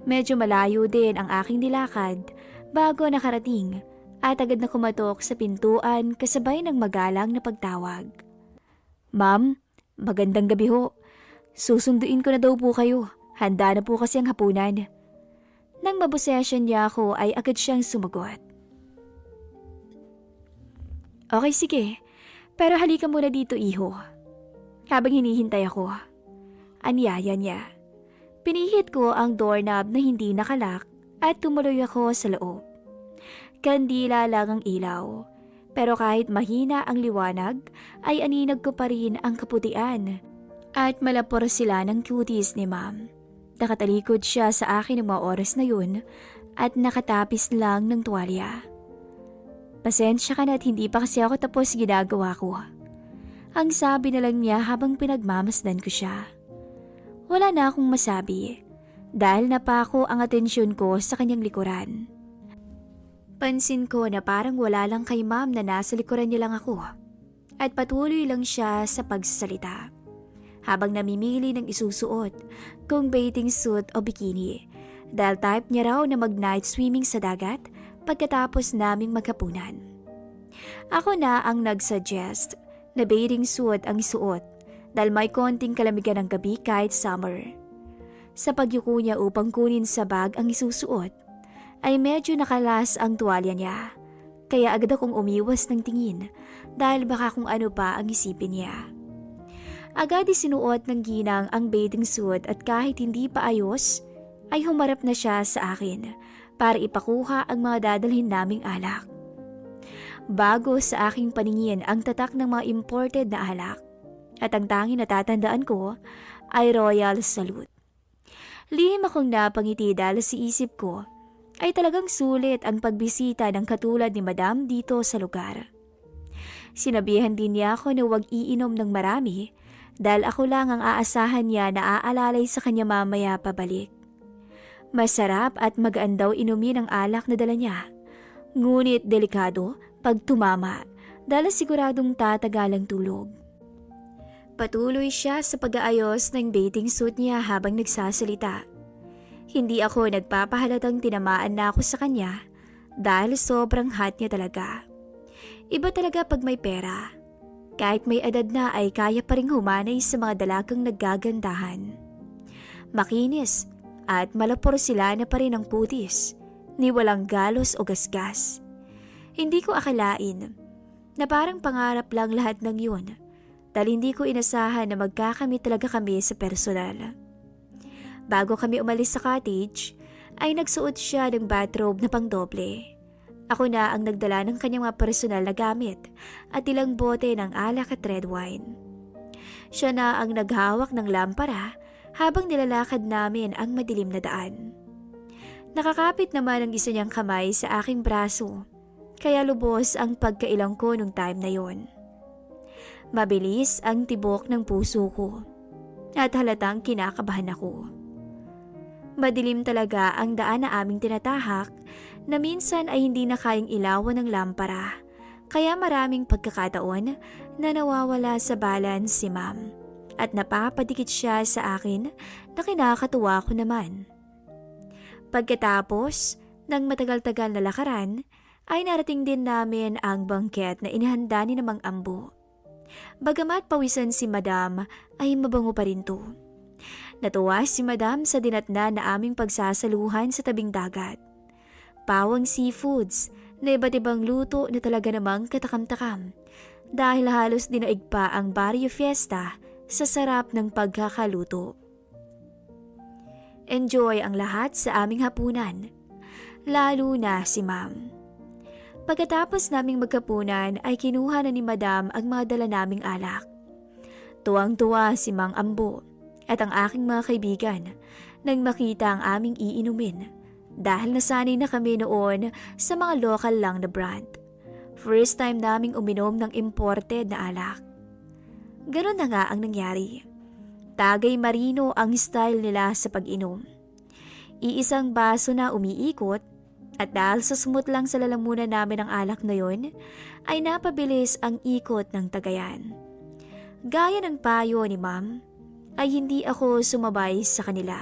Medyo malayo din ang aking nilakad bago nakarating at agad na kumatok sa pintuan kasabay ng magalang na pagtawag. Ma'am, magandang gabi ho. Susunduin ko na daw po kayo. Handa na po kasi ang hapunan. Nang mabosesyon niya ako ay agad siyang sumagot. Okay, sige. Pero halika muna dito, iho. Habang hinihintay ako. Anyaya niya. Pinihit ko ang doorknob na hindi nakalak at tumuloy ako sa loob. Kandila lang ang ilaw. Pero kahit mahina ang liwanag, ay aninag ko pa rin ang kaputian. At malapor sila ng cuties ni ma'am. Nakatalikod siya sa akin ng mga oras na yun at nakatapis lang ng tuwalya. Pasensya ka na at hindi pa kasi ako tapos ginagawa ko. Ang sabi na lang niya habang pinagmamasdan ko siya. Wala na akong masabi dahil napako ang atensyon ko sa kanyang likuran. Pansin ko na parang wala lang kay ma'am na nasa likuran niya lang ako at patuloy lang siya sa pagsasalita. Habang namimili ng isusuot kung bathing suit o bikini dahil type niya raw na mag-night swimming sa dagat pagkatapos naming maghapunan. Ako na ang nag-suggest na bathing suit ang isuot dahil may konting kalamigan ng gabi kahit summer. Sa pagyuko niya upang kunin sa bag ang isusuot, ay medyo nakalas ang tuwalya niya. Kaya agad akong umiwas ng tingin dahil baka kung ano pa ang isipin niya. Agad isinuot ng ginang ang bathing suit at kahit hindi pa ayos, ay humarap na siya sa akin para ipakuha ang mga dadalhin naming alak. Bago sa aking paningin ang tatak ng mga imported na alak at ang tanging natatandaan ko ay Royal Salute. Lihim akong napangiti dahil sa isip ko ay talagang sulit ang pagbisita ng katulad ni Madam dito sa lugar. Sinabihan din niya ako na huwag iinom ng marami dahil ako lang ang aasahan niya na aalalay sa kanya mamaya pabalik. Masarap at magaan daw inumin ang alak na dala niya. Ngunit delikado pag tumama dahil siguradong tatagalang tulog. Patuloy siya sa pag-aayos ng bathing suit niya habang nagsasalita. Hindi ako nagpapahalatang tinamaan na ako sa kanya dahil sobrang hot niya talaga. Iba talaga pag may pera. Kahit may edad na ay kaya pa ring humanay sa mga dalagang naggagandahan. Makinis at malapor sila na pa rin ang putis, ni walang galos o gasgas. Hindi ko akalain na parang pangarap lang lahat ng yun dahil hindi ko inasahan na magkakamit talaga kami sa personal. Bago kami umalis sa cottage, ay nagsuot siya ng bathrobe na pangdoble. Ako na ang nagdala ng kanyang mga personal na gamit at ilang bote ng alak at red wine. Siya na ang naghawak ng lampara habang nilalakad namin ang madilim na daan. Nakakapit naman ang isa niyang kamay sa aking braso, kaya lubos ang pagkailang ko nung time na yon. Mabilis ang tibok ng puso ko at halatang kinakabahan ako. Madilim talaga ang daan na aming tinatahak na minsan ay hindi na kayang ilawan ng lampara, kaya maraming pagkakataon na nawawala sa balance si Ma'am at napapadikit siya sa akin na kinakatuwa ko naman. Pagkatapos ng matagal-tagal na lakaran ay narating din namin ang bangket na inihanda ni Mang Ambo. Bagamat pawisan si Madam ay mabango pa rin to. Natuwa si Madam sa dinatna na aming pagsasaluhan sa tabing dagat. Pawang seafoods na iba't ibang luto na talaga namang katakam-takam dahil halos dinaig pa ang Barrio Fiesta sa sarap ng pagkakaluto. Enjoy ang lahat sa aming hapunan, lalo na si Ma'am. Pagkatapos naming magkapunan ay kinuha na ni Madam ang mga dala naming alak. Tuwang-tuwa si Mang Ambo at ang aking mga kaibigan nang makita ang aming iinumin dahil nasanay na kami noon sa mga local lang na brand. First time naming uminom ng imported na alak. Ganon na nga ang nangyari. Tagay Marino ang style nila sa pag-inom. Iisang baso na umiikot at dahil sa smooth lang sa lalamunan namin ng alak na yon, ay napabilis ang ikot ng Tagayan. Gaya ng payo ni Ma'am, ay hindi ako sumabay sa kanila.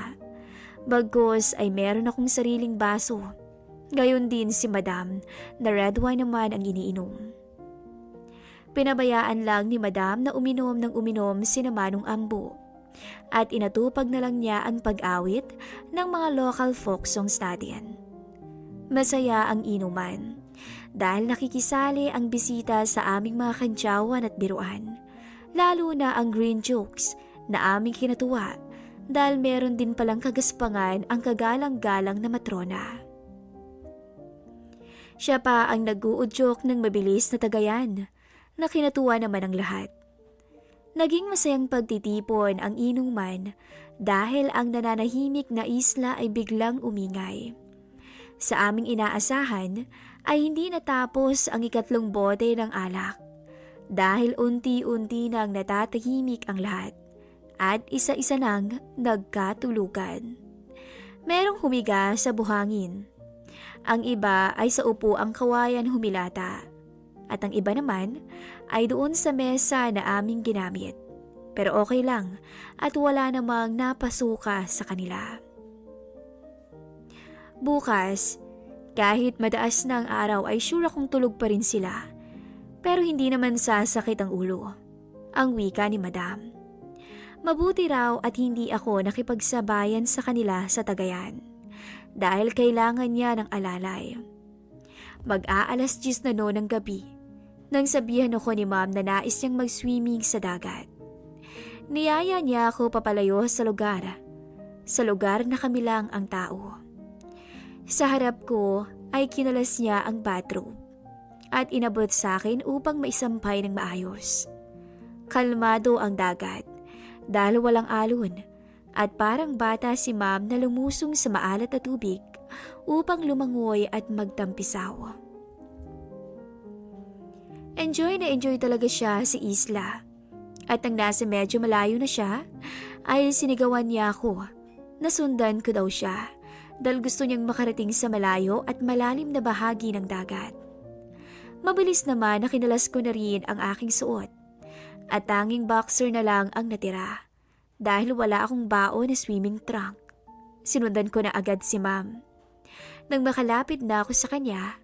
Bagkus ay meron akong sariling baso. Gayon din si Madam na red wine naman ang iniinom. Pinabayaan lang ni Madam na uminom ng uminom si Manong Ambo at inatupag na lang niya ang pag-awit ng mga local folk songs natin. Masaya ang inuman dahil nakikisali ang bisita sa aming mga kantsawan at biruan, lalo na ang green jokes na aming kinatuwa dahil meron din palang kagaspangan ang kagalang-galang na matrona. Siya pa ang nag-uudyok ng mabilis na Tagayan na kinatuwa naman ang lahat. Naging masayang pagtitipon ang inuman dahil ang nananahimik na isla ay biglang umingay. Sa aming inaasahan ay hindi natapos ang ikatlong bote ng alak dahil unti-unti nang natatahimik ang lahat at isa-isa nang nagkatulugan. Merong humiga sa buhangin. Ang iba ay sa upo ang kawayan humilata. At ang iba naman ay doon sa mesa na aming ginamit. Pero okay lang at wala namang napasuka sa kanila. Bukas, kahit madaas na ang araw ay sure akong tulog pa rin sila. Pero hindi naman sasakit ang ulo. Ang wika ni Madam. Mabuti raw at hindi ako nakipagsabayan sa kanila sa Tagayan dahil kailangan niya ng alalay. Mag-aalas 10 na noon ng gabi nang sabihan ako ni Ma'am na nais niyang mag-swimming sa dagat. Niyaya niya ako papalayo sa lugar na kami lang ang tao. Sa harap ko ay kinalas niya ang bathrobe at inabot sa akin upang maisampay ng maayos. Kalmado ang dagat dahil walang alon at parang bata si Ma'am na lumusong sa maalat na tubig upang lumangoy at magtampisaw. Enjoy na enjoy talaga siya sa isla at nang nasa medyo malayo na siya ay sinigawan niya ako na sundan ko daw siya dahil gusto niyang makarating sa malayo at malalim na bahagi ng dagat. Mabilis naman na kinalas ko na rin ang aking suot at tanging boxer na lang ang natira dahil wala akong baon na swimming trunk. Sinundan ko na agad si Ma'am. Nang makalapit na ako sa kanya,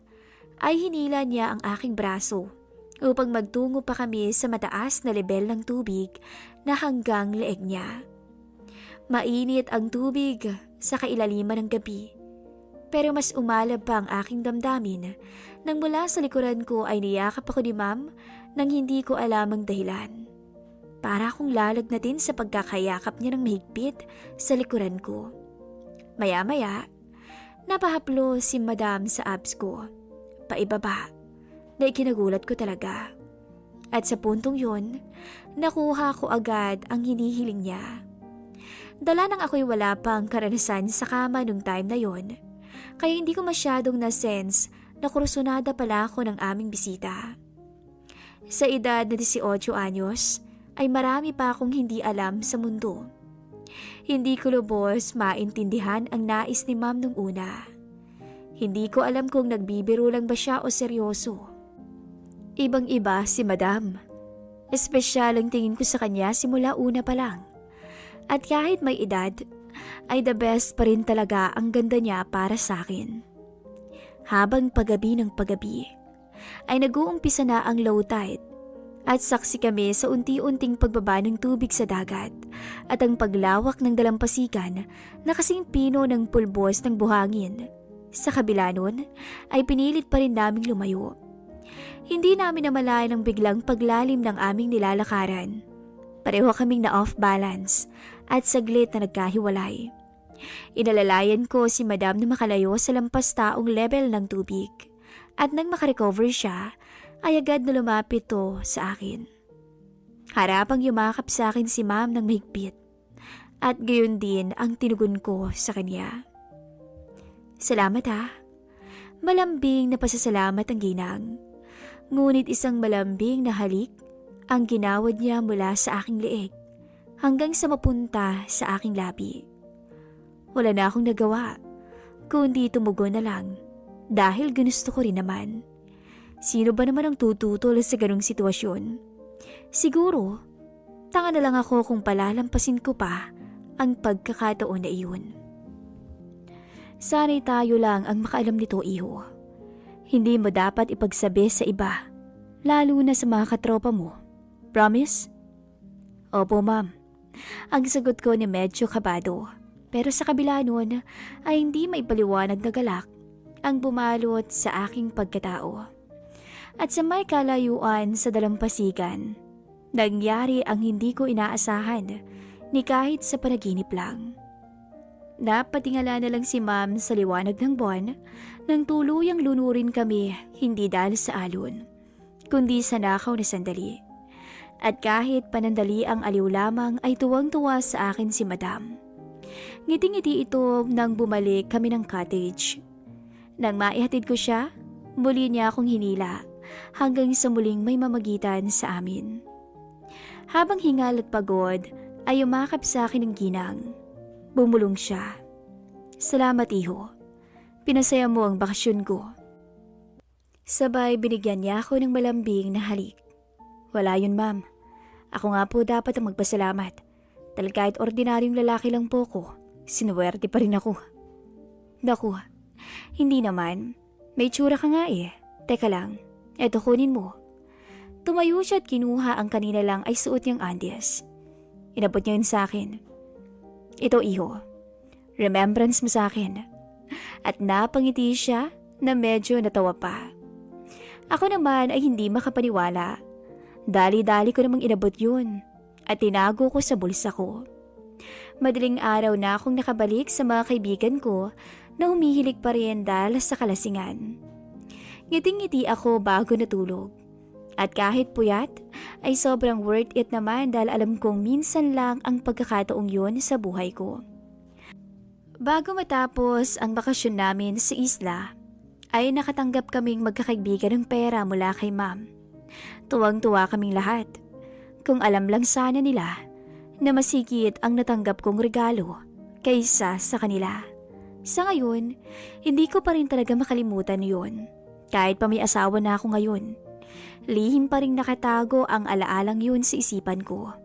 ay hinila niya ang aking braso upang magtungo pa kami sa mataas na lebel ng tubig na hanggang leeg niya. Mainit ang tubig sa kailaliman ng gabi, pero mas umalab pa ang aking damdamin nang mula sa likuran ko ay niyakap ako ni Ma'am nang hindi ko alam ang dahilan. Para akong lalagnatin sa pagkakayakap niya ng mahigpit sa likuran ko. Maya-maya, napahaplo si Madam sa abs ko, paibaba, na ikinagulat ko talaga. At sa puntong yun, nakuha ko agad ang hinihiling niya. Dala nang ako'y wala pang karanasan sa kama nung time na yon, kaya hindi ko masyadong na-sense na kursunada pala ako ng aming bisita. Sa edad na 18 anyos, ay marami pa akong hindi alam sa mundo. Hindi ko lubos maintindihan ang nais ni Ma'am nung una. Hindi ko alam kung nagbibiro lang ba siya o seryoso. Ibang-iba si Madam. Espesyal ang tingin ko sa kanya simula una pa lang. At kahit may edad, ay the best pa rin talaga ang ganda niya para sa akin. Habang paggabi ng paggabi, ay nag-uumpisa na ang low tide at saksi kami sa unti-unting pagbaba ng tubig sa dagat at ang paglawak ng dalampasigan na kasing pino ng pulbos ng buhangin. Sa kabila nun, ay pinilit pa rin naming lumayo. Hindi namin namalayan ang biglang paglalim ng aming nilalakaran. Pareho kaming na off balance at saglit na nagkahiwalay. Inalalayan ko si Madam na makalayo sa lampas taong level ng tubig at nang makarecover siya ay agad na lumapit to sa akin. Harapang yumakap sa akin si Ma'am ng mahigpit at gayon din ang tinugon ko sa kanya. Salamat ha. Malambing na pasasalamat ang ginang. Ngunit isang malambing na halik ang ginawad niya mula sa aking leeg hanggang sa mapunta sa aking labi. Wala na akong nagawa, kundi tumugon na lang dahil ginusto ko rin naman. Sino ba naman ang tututol sa ganong sitwasyon? Siguro, tanga na lang ako kung palalampasin ko pa ang pagkakataon na iyon. Sana'y tayo lang ang makaalam nito, iho. Hindi mo dapat ipagsabi sa iba, lalo na sa mga katropa mo. Promise? Opo, ma'am. Ang sagot ko ni medyo kabado. Pero sa kabila nun ay hindi maipaliwanag na galak ang bumalot sa aking pagkatao. At sa may kalayuan sa dalampasigan, nangyari ang hindi ko inaasahan ni kahit sa panaginip lang. Napatingala na lang si Ma'am sa liwanag ng buwan nang tuluyang lunurin kami hindi dahil sa alon, kundi sa nakaw na sandali. At kahit panandali ang aliw lamang ay tuwang-tuwa sa akin si Madam. Ngiti-ngiti ito nang bumalik kami ng cottage. Nang maihatid ko siya, muli niya akong hinila hanggang sa muling may mamagitan sa amin. Habang hingal at pagod ay umakap sa akin ng ginang. Bumulong siya. Salamat, iho. Pinasaya mo ang bakasyon ko. Sabay binigyan niya ako ng malambing na halik. Wala yun, ma'am. Ako nga po dapat ang magpasalamat. Dahil kahit ordinaryong lalaki lang po ko, sinuwerte pa rin ako. Naku, hindi naman. May tsura ka nga eh. Teka lang, eto kunin mo. Tumayo siya at kinuha ang kanina lang ay suot niyang andes. Inabot niya yun sa akin. Ito, iho. Remembrance mo sa akin. At napangiti siya na medyo natawa pa. Ako naman ay hindi makapaniwala. Dali-dali ko namang inabot yun at tinago ko sa bulsa ko. Madaling araw na akong nakabalik sa mga kaibigan ko na humihilig pa rin dahil sa kalasingan. Ngiting-ngiti ako bago natulog. At kahit puyat, ay sobrang worth it naman dahil alam kong minsan lang ang pagkakataong yun sa buhay ko. Bago matapos ang bakasyon namin sa isla, ay nakatanggap kaming magkakaibigan ng pera mula kay Ma'am. Tuwang-tuwa kaming lahat. Kung alam lang sana nila na masigit ang natanggap kong regalo kaysa sa kanila. Sa ngayon, hindi ko pa rin talaga makalimutan yun. Kahit pa may asawa na ako ngayon, lihim pa rin nakatago ang alaalang yun sa isipan ko.